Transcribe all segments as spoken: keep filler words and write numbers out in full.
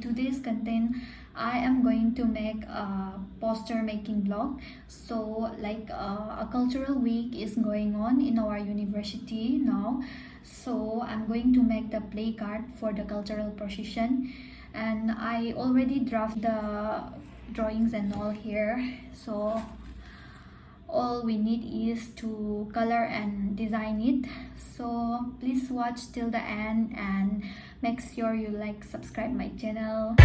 Today's content, I am going to make a poster making vlog. So, like, uh, a cultural week is going on in our university now. So, I'm going to make the play card for the cultural procession. And I already draft the drawings and all here. So, all we need is to color and design it. So please watch till the end and make sure you like, subscribe my channel.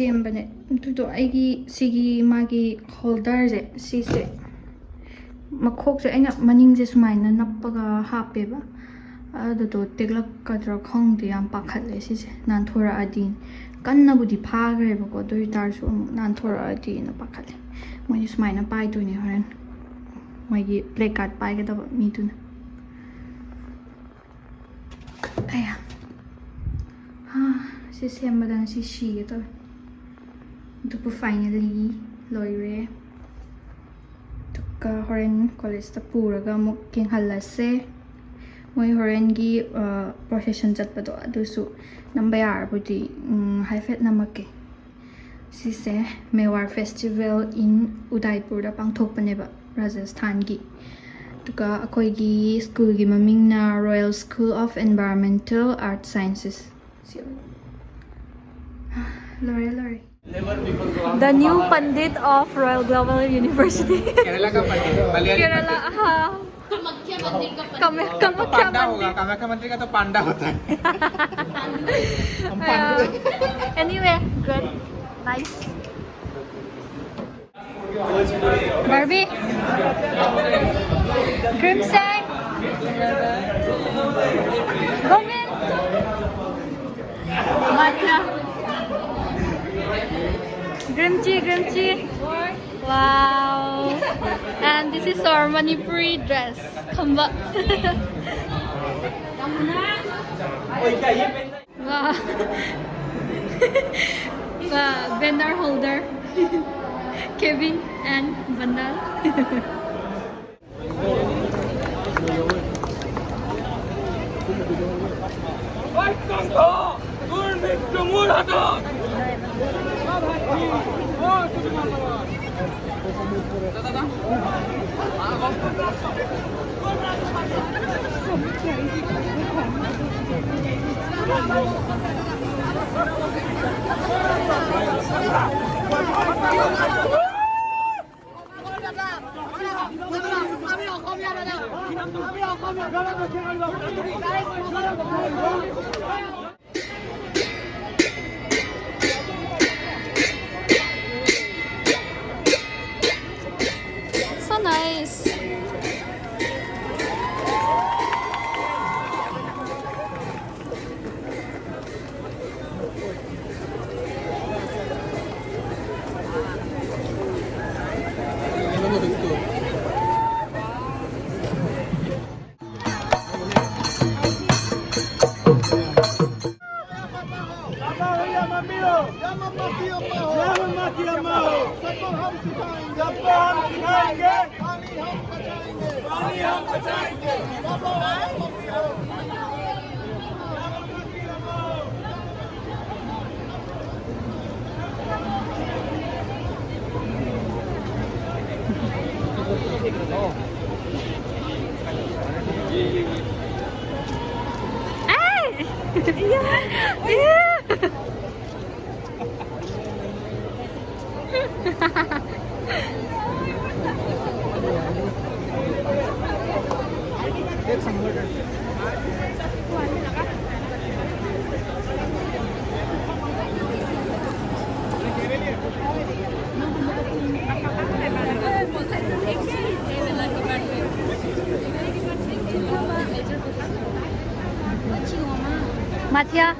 ꯁꯦꯝꯕꯅꯦ꯫ ꯑꯗꯨꯗꯣ ꯑꯩꯒꯤ ꯁꯤꯒꯤ ꯃꯥꯒꯤ ꯍꯣꯜꯗꯔꯁꯦ ꯁꯤꯁꯦ, ꯃꯈꯣꯛꯁꯦ ꯑꯩꯅ ꯃꯅꯤꯡꯁꯦ ꯁꯨꯃꯥꯏꯅ ꯅꯞꯄꯒ ꯍꯥꯞꯄꯦꯕ꯫ ꯑꯗꯨꯗꯣ ꯇꯦꯛꯂꯛꯀꯗ꯭ꯔꯥ ꯈꯪꯗꯦ, ꯌꯥꯝ ꯄꯥꯈꯠꯂꯦ ꯁꯤꯁꯦ ꯅꯥꯟꯊꯣꯔꯛꯑꯗꯤ꯫ ꯀꯟꯅꯕꯨꯗꯤ ꯐꯥꯈ꯭ꯔꯦꯕꯀꯣ, ꯑꯗꯨ ꯑꯣꯏꯇꯥꯔꯁꯨ ꯑꯃꯨꯛ ꯅꯥꯟꯊꯣꯔꯛꯑꯗꯤꯅ ꯄꯥꯈꯠꯂꯦ꯫ ꯃꯣꯏꯗꯤ ꯁꯨꯃꯥꯏꯅ ꯄꯥꯏꯗꯣꯏꯅꯦ ꯍꯣꯔꯦꯟ, ꯃꯣꯏꯒꯤ ꯄ꯭ꯂꯦ ꯀꯥꯔꯠ ꯄꯥꯏꯒꯗꯕ ꯃꯤꯗꯨꯅ꯫ ꯑꯌꯥ꯫ ꯍꯥ, ꯁꯤ ꯁꯦꯝꯕꯗ ꯉꯁꯤ ꯁꯤꯒꯦ ꯇꯧꯋꯦ꯫ ꯑꯗꯨꯕꯨ finally ꯂꯣꯏꯔꯦ꯫ ꯑꯗꯨꯒ ꯍꯣꯔꯦꯟ ꯀꯣꯂꯦꯖꯇ ꯄꯨꯔꯒ ꯑꯃꯨꯛ ꯌꯦꯡꯍꯜꯂꯁꯦ꯫ ꯃꯣꯏ ꯍꯣꯔꯦꯟꯒꯤ, ꯑ, procession ꯆꯠꯄꯗꯣ ꯑꯗꯨꯁꯨ ꯅꯝꯕ ꯌꯥꯔꯕꯨꯗꯤ, ꯎꯝ, ꯍꯥꯏꯐꯦꯠ ꯅꯝꯃꯛꯀꯦ꯫ ꯁꯤꯁꯦ Mewar Festival in Udaipurꯗ ꯄꯥꯡꯊꯣꯛꯄꯅꯦꯕ, ꯔꯥꯖꯁꯊꯥꯟꯒꯤ꯫ ꯑꯗꯨꯒ ꯑꯩꯈꯣꯏꯒꯤ ꯁ꯭ꯀꯨꯜꯒꯤ ꯃꯃꯤꯡꯅ Royal School of Environmental Earth Sciences꯫ ꯁꯤ ꯑꯣꯏ-, ꯂꯣꯏꯔꯦ, ꯂꯣꯏꯔꯦ꯫ The new Pandit of Royal Global University. Kerala का पंडित, मलयाली केरला, पंडित। हाँ। कामाख्या मंदिर का पंडित। कामे-, कामाख्या पांडा होगा, मंदिर। कामाख्या मंदिर का तो पांडा होता है। हम पांडु हैं। Yeah. Anyway, good. Nice. Barbie. Crimson. Gomin. Matcha. Green tea, green tea. Wow. And this is our Manipuri dress. Khamba. Wow. Wow, banner holder. Kevin and Bandal. Nice. Matia.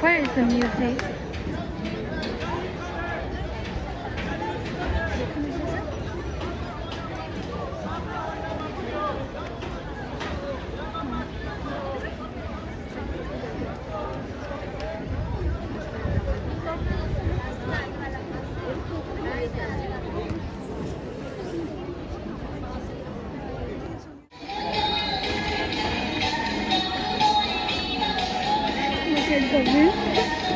Where is the music? Look at the view.